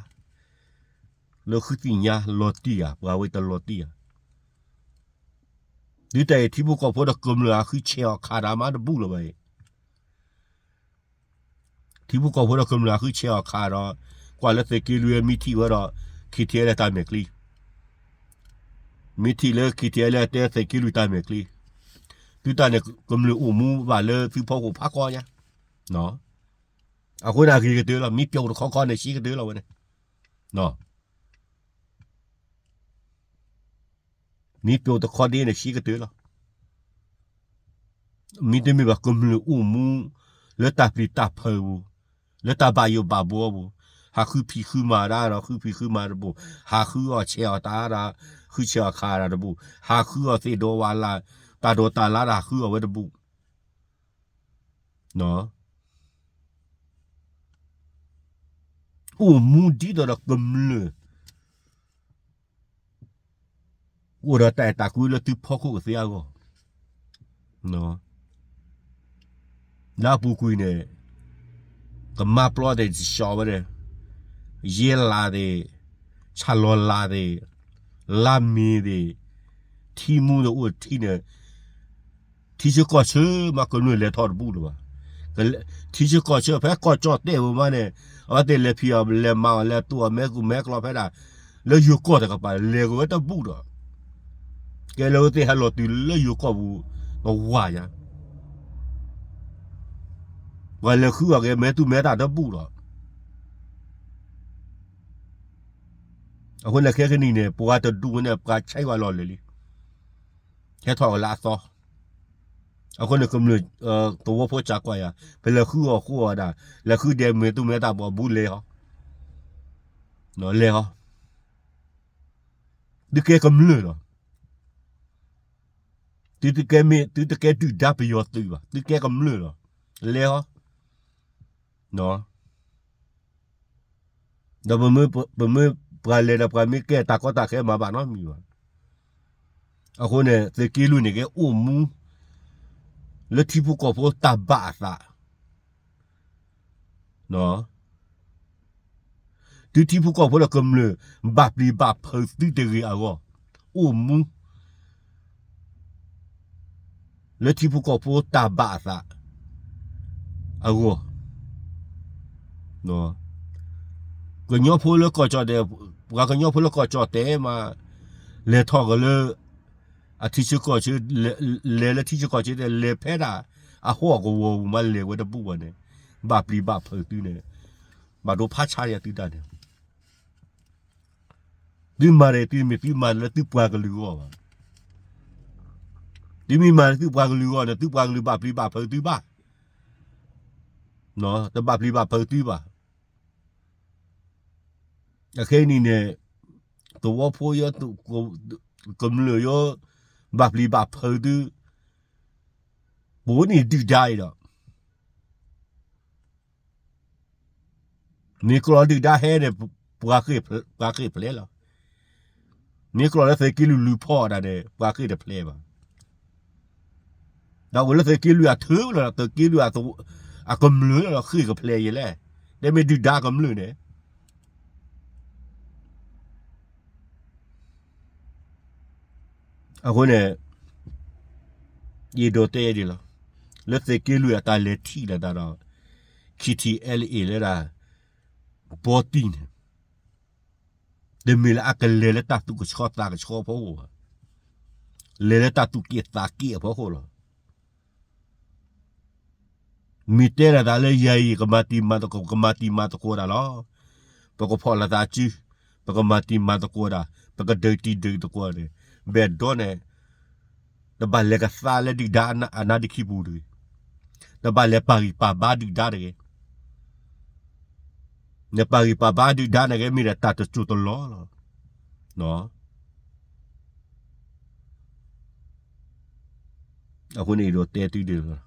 လၢဃုသ့ၣ်ညါလီၤတံၢ်ဧါ, ပှၤဝဲတလီၤတံၢ်ဧါ. ဒုးတၢ်အံၤထံဖိကီၢ်ဖိဒီးကမျၢၢ်အဃုဆဲးအီၤခးတၢ်မးတဘူၣ်လၢၤဘၣ်အံၤ, ထံဖိကီၢ်ဖိဒီးကမျၢၢ်အဃုဆဲးအီၤခးဒီး, ကွၢ်လၢသုးက့လွံၢ်မ့ၢ်ထံၣ်ဝဲဒီး ခံထံအဲလၢ တၢ်မဲာ်ချံ, မ့ၢ်ထံၣ်လၢခံထံအဲလၢ တဲသုးက့လွံၢ်တၢ်မဲာ်ချံ, သုတၢ်န့ၣ် ကမျၢၢ်အိၣ်မူဘၣ်လၢသုဖီခိၣ်ဖးကီညါ, အဃိန့ၣ်အဂ့ၤကတၢၢ်လီၤ. မ့ၢ်ပျိာ်တခီခီန့ၣ် ဆှံကတၢၢ်လီၤဝဲန့ၣ်, မ့ၢ်ပျိာ်တခီဒ့န့ၣ် ဆှံကတၢၢ်လီၤ. မ့တမ့ၢ်ဘၣ်ကမျၢၢ်အိၣ်မူ လၢတၢ်ပျံၤတၢ်ဖုးပူၤ, လၢတၢ်ဘၣ်ယိၣ်ဘၣ်ဘှီပူၤ, ဟးဃုဖံးဃုမၤဒၣ်ဒီး ဃုဖံးဃုမၤတဘူၣ်, ဟးဃုအီၣ်ဆဲးအီၣ်တၢ်ဒီး ဃုဆဲးအီၣ်ခးတၢ်တဘူၣ်, ဟးဃုအီၣ်သ့ၣ်ဒိးဝးလၢ်, တၢ်ဒိးတၢ်လၢ်ဒီး ဟးဃုအီၣ်ဝဲတဘူၣ် အိၣ်မူဒ်သိးဒီးကမျၢၢ် အိၣ်ဒီးတၢ်အဲၣ်တၢ်ကွံလၢသုဖီခိၣ်ကသ့အဂီၢ်, လၢအပူၤကွံာ်န့ၣ် ကမါပျီသ့ၣ်တဆှီဝဲန့ၣ်, ယဲလးသ့ၣ်, ဆၣ်လီၤလးသ့ၣ်, လါမ့ၤသ့ၣ်, ထံမူသ့ၣ်အိၣ်ထံန့ၣ် ထံဆၢကီၢ်ဆၢမး ကမျၢၢ်လဲၤထီၣ်တဘူၣ်လၢၤဘၣ်. ထံဆၢကီၢ်ဆၢဖဲကီၢ်ကၠီၣ်တဲၣ်ပူၤမးန့ၣ် အဝဲသ့ၣ်လဲၤဖံးအီၣ်လဲၤမၤအီၣ်လဲၤတိၢ်အီၣ်မဲာ်ကူၣ်မဲာ်ကျီဖဲဒၣ် လၢယိၤကီၢ်တကပၤ လဲၤက့ၤဝဲတဘူၣ်ဒီး ကဲလၢအဝဲသ့ၣ်ဟဲလီၤတုၤလၢယိၤကီၢ်ပူၤ ကဝါညါ ပှၤလဲၤဃုအီၣ်က့ၤမဲာ်သူၣ်မဲာ်သးတဘူၣ်ဒီး အဃိန့ၣ်ခဲကနံၣ်န့ၣ် ပှၤတဒူၣ်န့ၣ် ပှၤဆဲးဝဲလီၤလၢာ်လံ ဟဲထီၣ်ဝဲလၢအသီ. အဃိန့ၣ် ကမျၢၢ်သဝီဖိစၢ်ကွၢ်ယၤ ပလဲၤဃုအီၣ်ဃုအီၣ်ဒၣ် လဲၤဃုဒဲးမဲာ်သူၣ်မဲာ်သးဘီၣ်ဘူးလဲၤဟီ လဲၤဟီ သုကဲကမျၢၢ်လီၤ. သုတကဲမ့ၢ် သုတကဲဒုၣ်ဒါပယီၤသုးဘၣ် သုကဲကမျၢၢ်လီၤ. လဲၤဟီ ဒီးပမ့ၢ်ပှၤလဲၤဒီးပှၤမ့ၢ်ကဲတၢ်ကီတၢ်ခဲမၤဘၣ်နီတမံၤဘၣ်. အဃိန့ၣ် သုးက့လွံၢ်န့ၣ်ကဲအိၣ်မူ လၢထံဖိကီၢ်ဖိတၢ်ဘၣ်အသး သုထံဖိကီၢ်ဖိဒီးကမျၢၢ် ဘၣ်ပျံၤဘၣ်ဖုးသုတဂ့ၤအဂီၢ် အိၣ်မူ လၢထံဖိကီၢ်ဖိတၢ်ဘၣ်အသးအဂီၢ် ကညီဖိလၢကီၢ်ကၠီၣ်တဲၣ် ပှၤကညီဖိလၢကီၢ်ကၠီၣ်တဲၣ်မး လဲၤထီၣ်က့ၤလၢ အထံဆၢကီၢ်ဆၢ လဲၤလၢထံဆၢကီၢ်ဆၢတဲ လဲၤဖဲဒၣ်အဟီၣ်ကဝီၤပူၤမး လဲၤဝဲတဘူၣ်ဘၣ်န့ၣ် ဘၣ်ပျံၤဘၣ်ဖုးသုန့ၣ် ဘၣ်ဒိဖးဆါယၤသုတၢ်န့ၣ် သုမၤန့ၣ် သုမ့ၢ်သုမၤလၢသုပှၤကလုာ်အဂီၢ်ဘၣ်. သုမ့ၢ်မၤလၢသုပှၤကလုာ်အဂီၢ်န့ၣ် သုပှၤကလုာ်ဘၣ်ပျံၤဘၣ်ဖုးသုဘၣ်. တဘၣ်ပျံၤဘၣ်ဖုးသုဘၣ်. အခဲအံၤန့ၣ် သဝီဖိယိ ကမျၢၢ်ယိ ဘၣ်ပျံၤဘၣ်ဖုးသု ပအိၣ်န့ၣ်ဒုၣ်ဒါအံၤဒီး မ့ၢ်ကျိးဒုၣ်ဒါဟဲန့ၣ် ပှၤဃ့ၢ်ဖျဲးလီၤ. မ့ၢ်ကျိးလၢသုးက့လွံၢ်လူၤဖီၣ်ဒၣ်န့ၣ် ပှၤဃ့ၢ်တဖျဲးဘၣ်. ဒီးအိၣ်လၢသုးက့လွံၢ်အထၢလီၤ, သုးက့လွံၢ်အကမျၢၢ်လီၤ, ဃ့ၢ်ကဖျဲးယဲလဲၣ်. တမ့ၢ်ဒုၣ်ဒါကမျၢၢ်န့ၣ် အဃိန့ၣ် ယအဲၣ်ဒိးတဲဒ်လီၤ. လၢသုးက့လွံၢ်အတၢ်လဲၤထံၣ်လိာ်သးဒီး KTLA လၢဒၣ် ဘီတံၢ်န့ၣ် တမ့ၢ်လၢအကလဲၤလၢတၢ်သူၣ်ကဆှီသးကဆှီအဖီခိၣ်ဘၣ်, လဲၤလၢတၢ်သူၣ်က့ၣ်သးက့ၣ်အဖီခိၣ်လီၤ. မ့ၢ်တဲလိာ်သးလၢယၤအံၤ ကမၤတံၤမၤသကိး, ကမၤတံၤမၤသကိးတၢ်လီၤ. ပကဖီၣ်လိာ်သးစု, ပကမၤတံၤမၤသကိးတၢ်, ပကဒုးတံၤဒုးသကိးန့ၣ်, ဘၣ်ဒီးန့ၣ် တဘၣ်လဲၤကသါလၢဒုၣ်ဒါအနါဒ့ခံပူၤတဂ့ၤ. တဘၣ်လဲၤပာ်ဂံၢ်ပာ်ဘါဒုၣ်ဒါတဂ့ၤ. နပာ်ဂံၢ်ပာ်ဘါဒုၣ်ဒါန့ၣ်ဂ့ၤ မ့ၢ်ဒၣ်တၢ်တစိၢ်တလီၢ်လီၤ. အဃိန့ၣ် အဲၣ်ဒိးတဲသုဒ်လီၤ.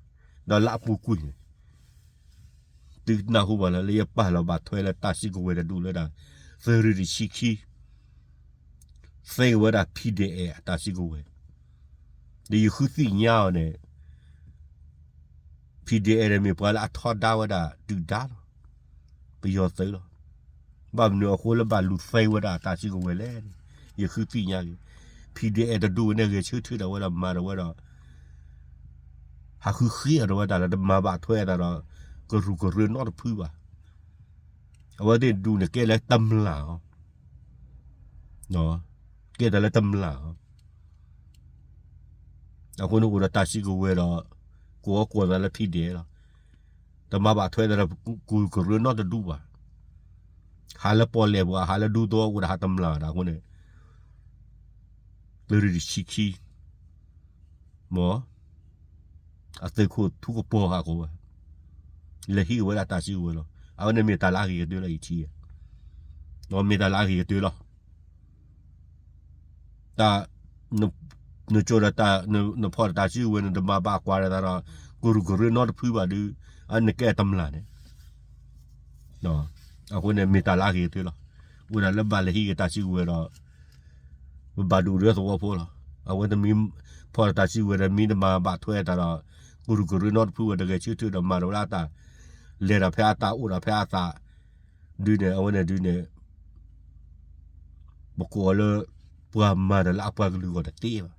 ဒီးလၢအပူၤကွံာ်န့ၣ် သုနၢ်ဟူဘၣ်လၢ လၢယပာ်လီၤဘၣ်ထွဲလၢတၢ်စုကဝဲၤတဒူၣ်လၢဒၣ် သုးရ့ၣ်တဆံခံ သ့ဝဲဒၣ် PDF အတၢ်စုကဝဲၤ, ဒီးယဃုသ့ၣ်ညါအီၤန့ၣ် PDF န့ၣ်မ့ၢ်ပှၤလၢအထီဒါဝဲဒၣ်ဒုၣ်ဒါလီၤ. ပယီၤသုးလီၤ. ဘၣ်မနုၤအဃိလၢဘၣ်လူၤသ့ဝဲဒၣ်အတၢ်စုကဝဲၤလဲၣ်န့ၣ် ယဃုသ့ၣ်ညါက့ၤ. PDF တဒူၣ်ဝဲန့ၣ် ဂဲၤဆၢထၢၣ်ဒီးဝဲဒီးမၤဒီးဝဲဒီး ဟးဃုဃ့အီၤဒီးဝဲဒၣ်လၢတမၤဘၣ်ထွဲအသးဒီး ကရူၢ်ကရၢနီတဖုဘၣ်. အဝဲသ့ၣ်ဒူၣ်န့ၣ်ကဲလၢတမျၢ်အီၤ, ကဲတၢ်လၢတမျၢ်အီၤ. အဃိန့ၣ်အိၣ်ဒီးတၢ်စုကဝဲၤဒီး ကိးအီၤကိးသးလၢ PDF လီၤ. တမၤဘၣ်ထွဲသးဒီး ကရူၢ်ကရၢနီတဒူၣ်ဘၣ်. ဟးလၢပီၣ်လဲၣ်ပူၤ ဟးလၢဒူသဝီအိၣ်ဒီးဟးတမျၢ်ဒၣ်အဃိန့ၣ် သုးရ့ၣ်တဆံခံ မ် အသုးခိၣ်ထူကပီၤဟးကိးဝဲ လဲၤဟံးက့ၤဝဲဒၣ်တၢ်စုကဝဲၤလီၤ. အဝဲန့ၣ်မ့ၢ်တၢ်လၢအဂ့ၤကတၢၢ်လီၤ ယထံၣ်, မ့ၢ်တၢ်လၢအဂ့ၤကတၢၢ်လီၤ. တၢ် နကၠိဒီးတၢ် နဖီၣ်ဒီးတၢ်စုကဝဲၤ နတမၤဘၣ်ကွၢ်ဒီးသးဒီး ကရူၢ်ကရၢနီတဖုဘၣ်ဒီး အနကဲတမျၢ်န့ၣ် အဃိန့ၣ်မ့ၢ်တၢ်လၢအဂ့ၤကတၢၢ်လီၤ. အိၣ်ဒၣ်လၢဘၣ်လဲၤဟံးက့ၤတၢ်စုကဝဲၤဒီး ပဘၣ်ဒိၣ်ဒၣ်သဝီဖိလီၤ. အဝဲတမ့ၢ်ဖီၣ်ဒီးတၢ်စုကဝဲၤဒီး မ့ၢ်တမၤဘၣ်ထွဲအသးဒီး ကရူၢ်ကရၢနီတဖုဝဲတဂဲၤဆၢထၢၣ်ဒီးမၤဒီးဝဲဒၣ်အတၢ် လဲၤဒီးဖဲအသးအိၣ်ဒီးဖဲအသး ဒုးန့ၣ် အဝဲန့ၣ်ဒုးန့ၣ် ပကိးအီၤလၢ ပှၤမၤတၢ်လၢအပှၤကလုာ်အဂီၢ်တသ့ဘၣ်.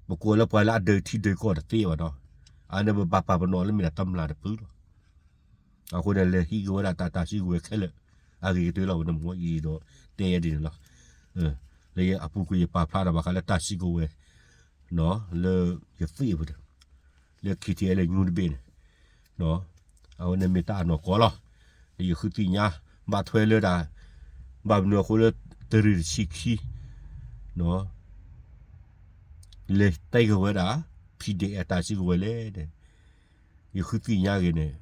ပကိးအီၤလၢပှၤလၢအဒုးထံဒုးကီၢ်တသ့ဘၣ်ဒီး အန့ၣ်ပဘၣ်ပာ်ပနီၣ်လၢမ့ၢ်ဒၣ်တမျၢ်တဖုလီၤ. အဃိန့ၣ် လဲၤဟံးက့ၤဝဲဒၣ်တၢ် တၢ်စုကဝဲၤခဲလၢာ် အဂ့ၤကတၢၢ်လီၤ. ဝဲန့ၣ်မ့ၢ်အံၤဒီးတဲယဲဒ်န့ၣ်လီၤ. လၢအပူၤကွံာ်ယပာ်ဖျါထီၣ်ဘၣ်ဃးလၢတၢ်စုကဝဲၤ လၢယသ့ၣ်ဝဲဒၣ် လၢ KTLA ညူတဘ့ၣ်န့ၣ် အဝဲန့ၣ်မ့ၢ်တၢ်အနီၢ်ကီၢ်လီၤ. ဒီးယဃုသ့ၣ်ညါ ဘၣ်ထွဲလၢဒၣ် ဘၣ်မနုၤအဃိလၢ သုးရ့ၣ်တဆံခံ လဲၤတဲက့ၤဝဲဒၣ် PDF အတၢ်စုကဝဲၤလဲၣ်န့ၣ် ယဃုသ့ၣ်ညါဂ့ၤန့ၣ်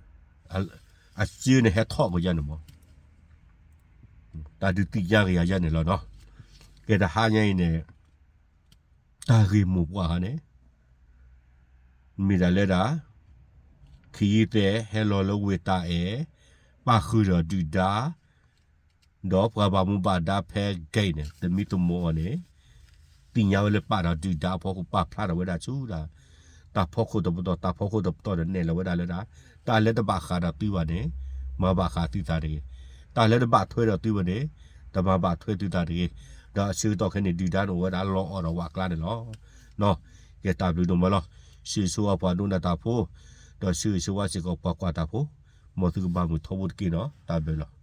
အစၢန့ၣ်ဟဲထီၣ်ကယၤန့ၣ်မး တၢ်ဒုးသ့ၣ်ညါက့ၤယၤယဲန့ၣ်လီၤနီၤ. ကဲတဟါညါအံၤန့ၣ် တၢ်ဂ့ၢ်မိၢ်ပှၢ်ဟါန့ၣ် မ့ၢ်ဒၣ်လၢဒၣ် ခ့ယ့သဲးဟဲလီၤလၢဝ့ၢ်တၢ်အဲၣ် ပၣ်ဃုာ်ဒီးဒုၣ်ဒါ ဒီးပှၤဘၣ်မူဘၣ်ဒါဖဲ gate န့ၣ် သမံသမိးအီၤန့ၣ် သ့ၣ်ညါဝဲလၢပာ်ဒီးဒုၣ်ဒါအဖီခိၣ် ပာ်ဖျါထီၣ်ဝဲဒၣ်ဆူဒၣ် တၢ်ဖီခိၣ်တပတီၢ် တၢ်ဖီခိၣ်တပတီၢ်ဒီးနဲၣ်လီၤဝဲဒၣ်လၢဒၣ် တၢ်လၢတဘၣ်ဃးဒီးသုဘၣ်န့ၣ် မၤဘၣ်ဃးသုသးတဂ့ၤ. တၢ်လၢတဘၣ်ထွဲဒီးသုဘၣ်န့ၣ် တမၤဘၣ်ထွဲသုသးတဂ့ၤ. ဒီးအဆၢကတီၢ်ခဲအံၤန့ၣ် ဒုၣ်ဒါန့ၣ်အိၣ်ဝဲဒၣ်လီအီၣ်ဒီးဝးကျါန့ၣ်လီၤ. ကဲတၢ်ဘျုးဒိၣ်မးလီၤ. ဆၢဂ့ၤဆၢဝါပှၤဒိကနၣ်တၢ်ဖိ ဒီးဆၢဂ့ၤဆၢဝါစ့ၢ်ကီးပှၤကွၢ်တၢ်ဖိ မ်သုကဘၣ်မုာ်ထီဘိတက့ၢ်နီၤ. တၢ်ဘျုးလီၤ.